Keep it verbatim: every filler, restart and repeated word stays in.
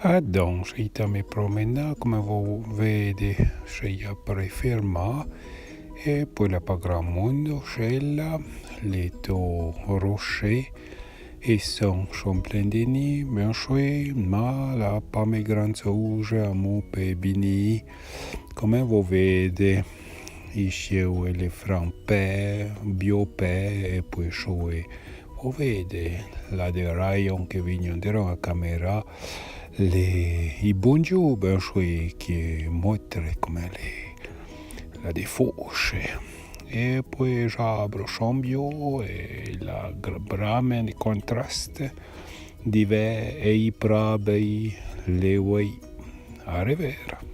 Adon, ch'é ita me promenà, comme vo vede, ch'é apré fermà, e poué l'a pa gran mondo, ch'é la, le to rocher, e son, son plen de ni, ben choué, ma l'a pa me gran souje, amou pe bini, comme vo vede, i chieu e le fran pè, bio pè, e poué choué, vo vede, l'a de rayon que vignon de la caméra, le, i bondiu, ben choué, que motre comme le, l'a de fouche. E poué j'abro son bio, e l'a gr-, bramen de contraste, di ve, e i prabe, i le oué, a revera.